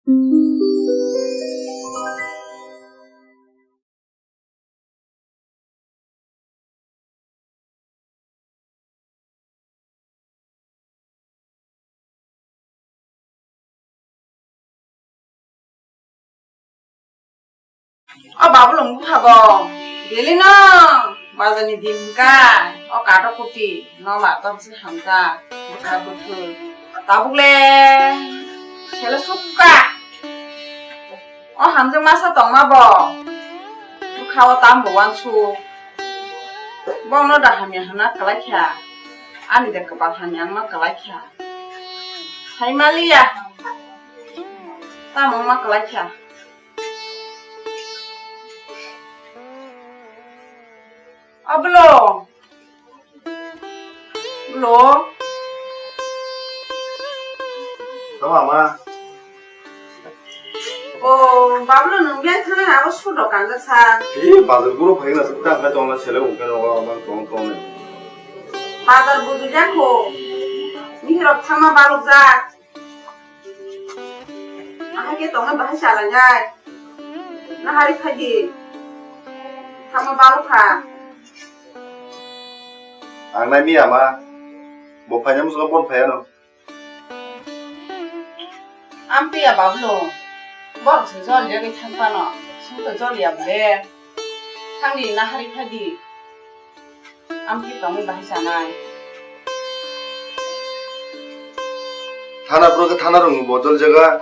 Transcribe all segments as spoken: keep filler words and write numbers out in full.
O Babulung bwkha bo daily no bazar ni din hwnkha, o kato kuti no la tor se hamjak bwkha bwthwk. Tabuk le sele sukha. O hamjak masa tongma bo bwkha o tambo wansuk. Bongno da hamya hwnna kwlai kha, ani da kwpal hamya wngma kwlai kha. Hai maliya, tamo wngma kwlai kha. Ablo. Lo. Tama ma. O, Bablo, nwng biyang thangna abo sudo kanjak sa. Ee, bazar guro phaina sa, ta khai tongla sele ungkhe nogo abang tong tong ne. Bazar budu jakho. Mihirok thangma balok jak. Ahai khe tongna bahai chalangjak. Nahari phaidi. Thangma balok kha. Ang nai miya ma. Bo phaina musugo bon phayano. Ampiya Bablo, borok se jol yagwi thang phano, chwng to jol ya bole. Thangdi nahari phaidi. Ampi tongwi bahai chanai. Thana phuru khe thana rwngwi bo jol jaga.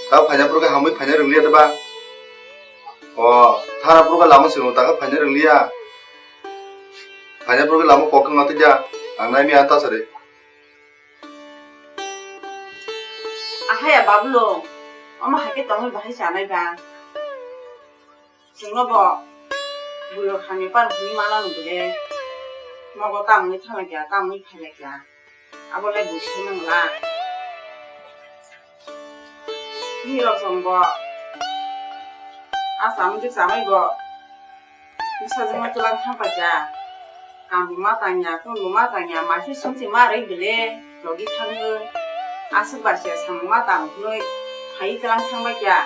Ta phaina phuru khe hamwi phaina rwngli ya de ba. O, thana phuru khe lama swrwng ta khe phaina rwngli ya. Phaina phuru khe lama kok thang atwi ya. Ang nai mi anta sari. Ahaya Bablo, omo hai khe tongwi bahai chanai ba. Chwngno bo bwrwi hamya pan hwnwi mano hwnwi le. Nogo tamni thanglai kha, tamni phailai kha. Abo le buisi mangla. Nirok chwng bo. A samung khe chamai bo. Bwsajwkno twlang thang paikha. Kamrwngma tangya, kunrwngma tangya, maising songchima rwi bile logi thango. Aswk bai se samungma tang hwnwi phaiwi twlang thang baikha.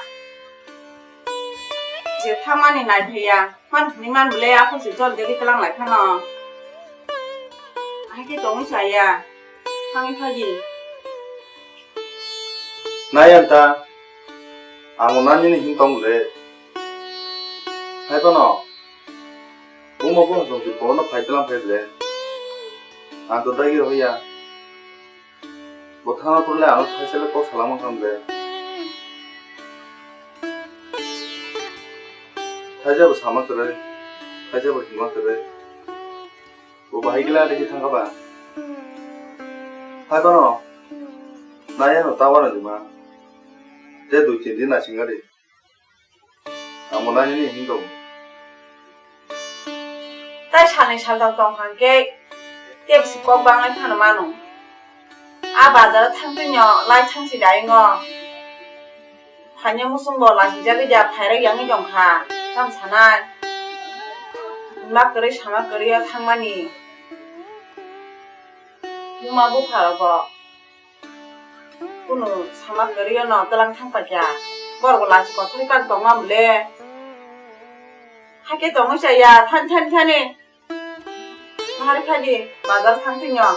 Je thangmani naiphaiya, man hwnwi man bile aphuru se jol degwi twlang lai phano. Ahai khe tongwi chaya, thangwi phaidi. Nai anta, ang bo nani ni him tong le. Hai phano, buma buma jong si phone no phai tlang phai le. Ang to dagi rw ya. Bo thana phuru le ano phai sele kok salam ang le. Thaija bo sama kwrwi, thaija bo hima kwrwi. Bo bahai gila degi thangkha ba. Hai phano, nai ano ta wano di ma. Te dui tin din naising gari. Amo nani ni hing tong. Tai salni saltham tong hang khe, tebsi kok banglai phano mano. A bazar o thang twi no lai thang si dai ngo. Phaina musung bo lachijagwi da phairai yangwi tong kha, tamo sanai. Hwnba kwrwi sama kwrwi o thangmani. Buma bupha rok bo. Kunu sama kwrwi no twlang thang paikha. Borok bo lachi kothori kan tongma mole. Hakhe tongwi chaya, thani thani thani. Nahari phaidi, bazar thang thwino.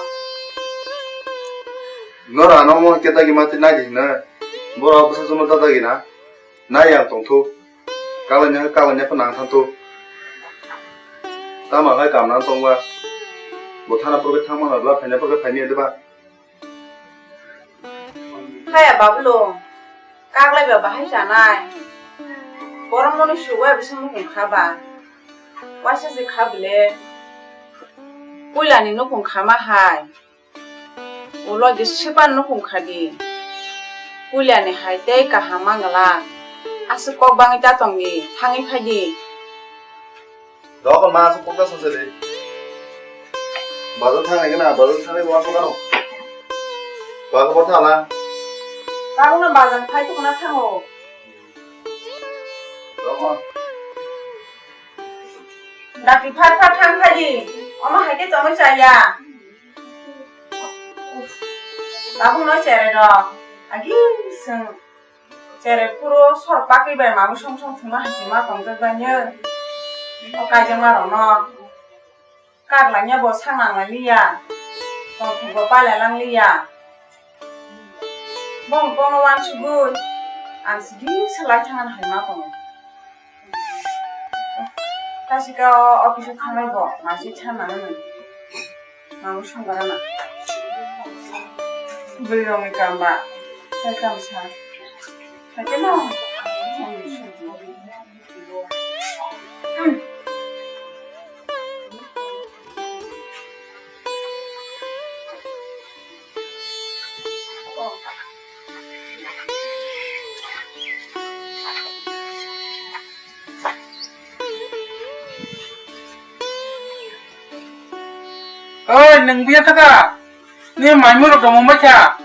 Nora ano mo khe dagi mati nai di hino. Borok bwsa jono ta dagi na. Nai yang tongthu. Kalanya kalanya pha nang thangthu. Tama hai kam nang tongba. Bo thana phuru khe thangma na bla phaina phuru khe phaini diba. Haya Babulung, kaglai ba bahai chanai. Borok moni subai bising nukhung kha ba. Waisa se kha bile. Puila ni nukhung kha ma hai. Ulo di sipan nukhung kha di. Puila ni hai tei kaham mangala. Aswk kok bangwi ta tong di, thangwi phai di. Dokan ma aswk kokta sase de. Bazar thangnai gana, bazar thangnai uansuk ano. Bazar bo thangla. Tabukno bazar phai tongna thango. Dokan. Dakti phar phar thang phai di. Omo hai khe tongwi chaya. Tabukno cherai rok. Agi seng. Tere puro sor pakri bai mabu song song thuma hachima tongjak bai nyo. O kaijak ma rok no. Kak lai nya bo sang nang lai liya. Tong thung bo pai lai lang liya. Bong bong no wan sugui. Ang sidi salai thang hai ma tongo. Tasika o office o thangnai bo, masi thanna nang. Mamo songara na. Bwrwi rokni kam ba, sai kam sa. Sai khe no. Oi, nwng biya thaka? Ni maimui rok dongmung bai kha?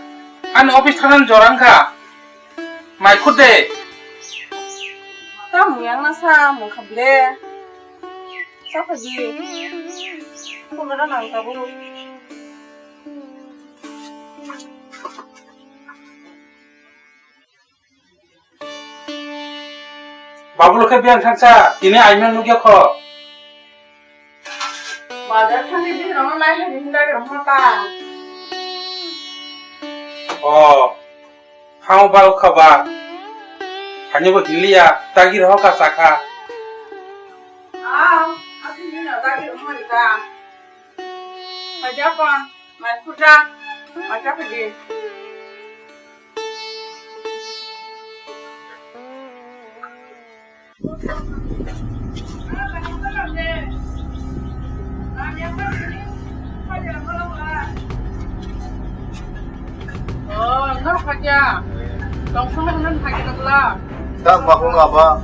Ani office thangna jorang kha. Mai khut de. Tamo yang na sa mung kha ble. Sa kha di. Ko gara nang ka buru. Babu lokhe biyang thangsa, tini aimang nukya kho. Bazar thangwi bini rokno nai hai hinda rokno ta. O, hango bal kha ba. Hani bo hinliya, tagi roho ka sakha. Aw, aku ni no tagi roho ni ta. Haja pa, mai kuda, mai ka pedi. Oh, nor khaja. Tong sung nang khaja bla. Ta ma ko ngaba.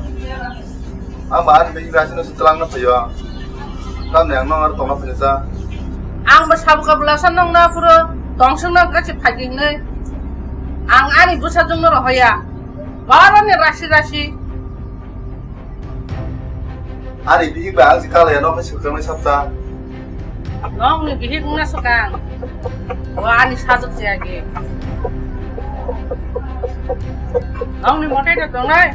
Ang ba ani bihik bai sino sitlang na phaio. Tamni ang nong ar tongna phaisa. Ang ba sabu ka bwlasa nong na phuro tongsong na kachi phaidi hinwi. Ang ani bwsa jong no rohoya. Barani rasi rasi. Ani bihik bai ang si kalaya nokni swkangni sapta. Nokni bihik wngna swkang. Bo ani sajwk se agi. Nokni motai da tongnai.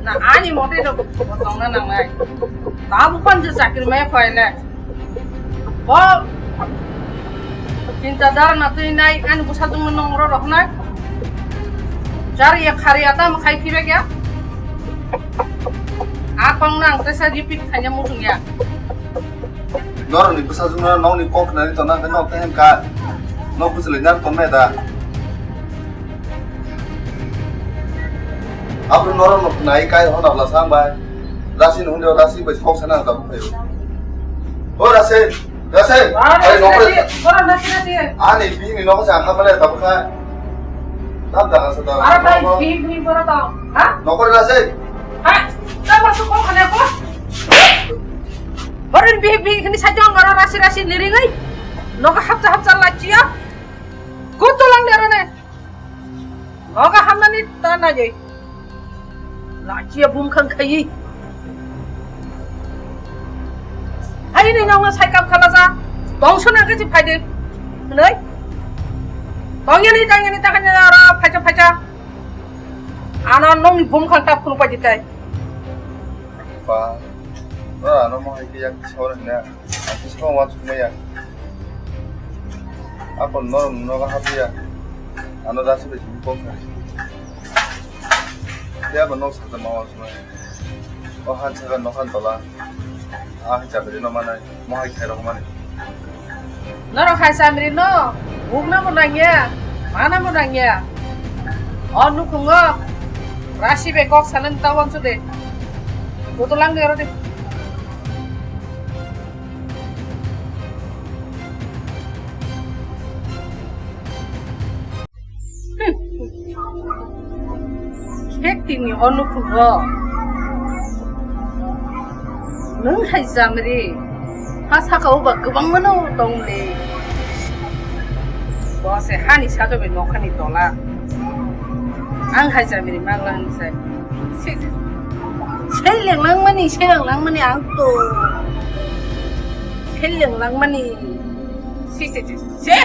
Na ani mote do tongna nangnai. Tabu panju chakri maya phaile. Bo chinta dara na twi nai ani bwsa jung nong ro rok nai. Jar ya khari ata ma khai khibe kya. A kong nang tesa repeat khanya mutung ya. Norokni bwsajwkno nokni kok khnani tongna hwnkhe nok tei hwnka. Nok bwchwlwi nang tongmaya da? Aboni norokno khnai kai hwnna bwla sa ang bai. Rasi ni hwnwi rasi bai kok sana ang tabuk phaio. O Rasi, Rasi, bai nokre. Ani bini nokha sa ang hamale tabuk khai. Tam da sa da. Ara bai bini bini bora tong. Ha? Nokre Rasi. Ha? Tamo su kok khana ko? Borin bihik bihik hini sajong oro rasi rasi niringai. Nogo hapcha hapcha lachiya. Kutu lang derane. Nogo hamnani ta najai. Lachiya bum khang khayi. Hai ni nongna sai kam khalaja. Tongso nang kachi phaide. Nei. Tongyani tangyani takanya oro phacha phacha. Ano nongni bum khang tap khunu paji tai. Pa, no ano mo hai ke yak sor na. Aku siko wa sumaya. Ako no no ga hapya. Ano dasi be sini kok. Ya ba nok sa ma wa sumaya. O han sa ga nok han tola. Ah, jabri no manai. Mo hai khai rok mani. Norok hai chamri no, bukna bo nangya, mana bo nangya. O nukhungo, rasi be kok sanan ta wansu de. Botolang de oro de. Khe tini o nukhungo nwng hai chamri ha saka o ba kwbangma no tong le. Bo se hani sajo bai nokhani tola. Ang hai chamri mangla hwn sai. Se, se lenglangmani, se lenglangmani ang to. Se lenglangmani. Se, se, se, se.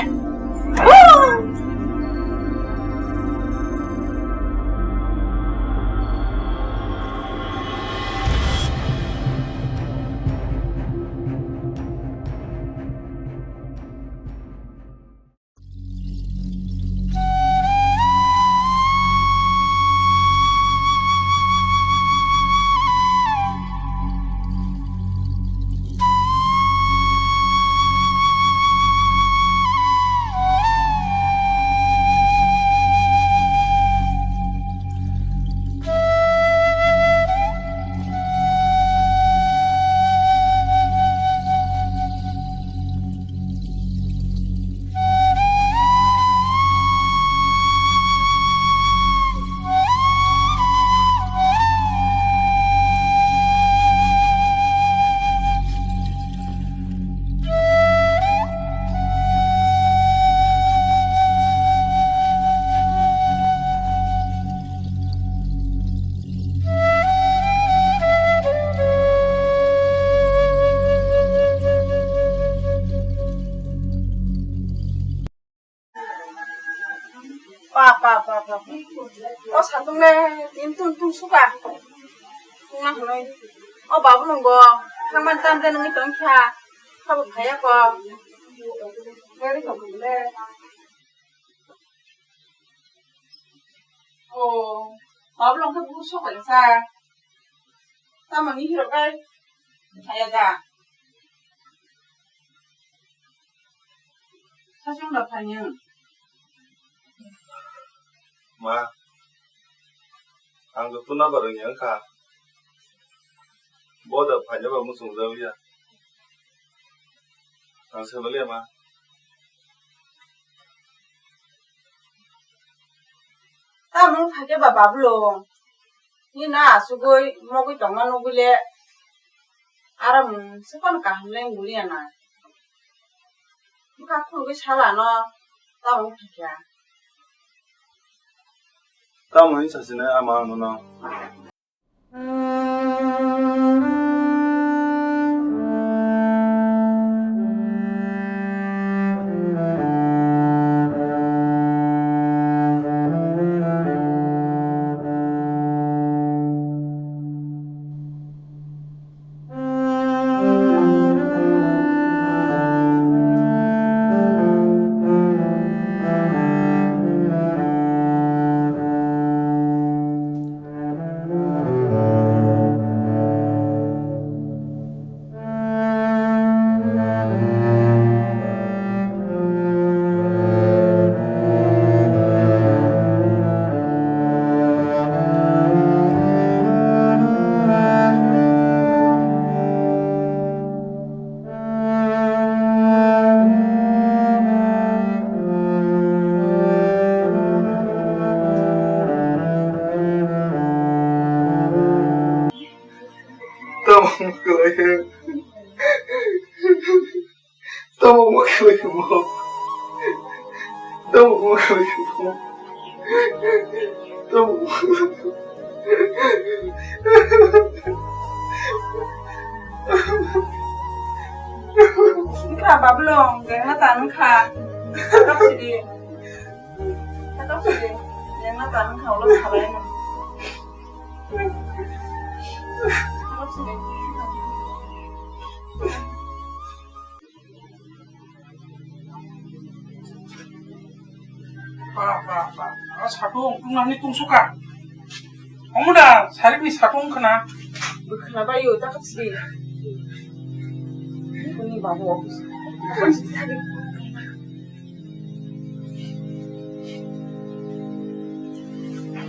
Woo! O satung le tin tun tung suka. Tungna hwnwi. O babu nungbo thangman tam de nungwi tongkha. Khabo phaya ko. Gari ko le. O babu nungkhe bu sok sa. Tamoni hiro kai. Phaya da. Sasong da phanya. Ma, ang to tuna barang yang kha. Boda phanya ba musung jauya. Ang sebaliya ma. Tamung phake ba bablo. Ni na asugoi mogoi tongma nugoi le. Aram se kono kaham le wngya na. Bwkha khulugwi sala no tamo wngkha khe. Tamo hinwi sasine ama ano no. Tamo wngkha khe, tamo wngkha khe mo, tamo wngkha khe mo, tamo wngkha khe mo. Wngkha Babulong, jengna ta wngkha. Khatok sidi. Khatok sidi. Jengna ta wngkha, ulo sabai no. Khatok sidi. Ba, ba, ba. A satung, tungnani tungsuka. Omo da, sarikni satung khna. Bwkhwna bai yo, ta khachi. Kuni babu office.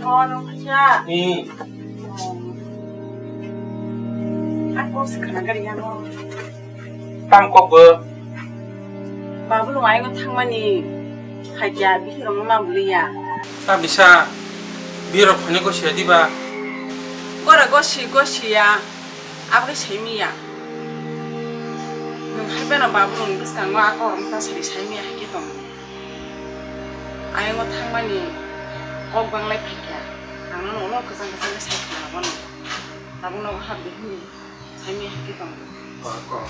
Oh, no, khacha. Hmm. Ang kok se khna gari ya no. Tam kok bo. Babu rong ayung thangmani khaikya bihirong ma buliya. Ta bisa bihirok phone gosi ya diba. Gora gosi gosi ya. Aboni saimiya. Nwng hai beno babu rong bwskango ako rong ta sari saimiya hai khe tong. Ayung thangmani kok banglai phaikya. Ang no ulo kwchang kwchang sai khna bono. Tabuk no hap de hini. Saimi hai khe tong. Kok, kok.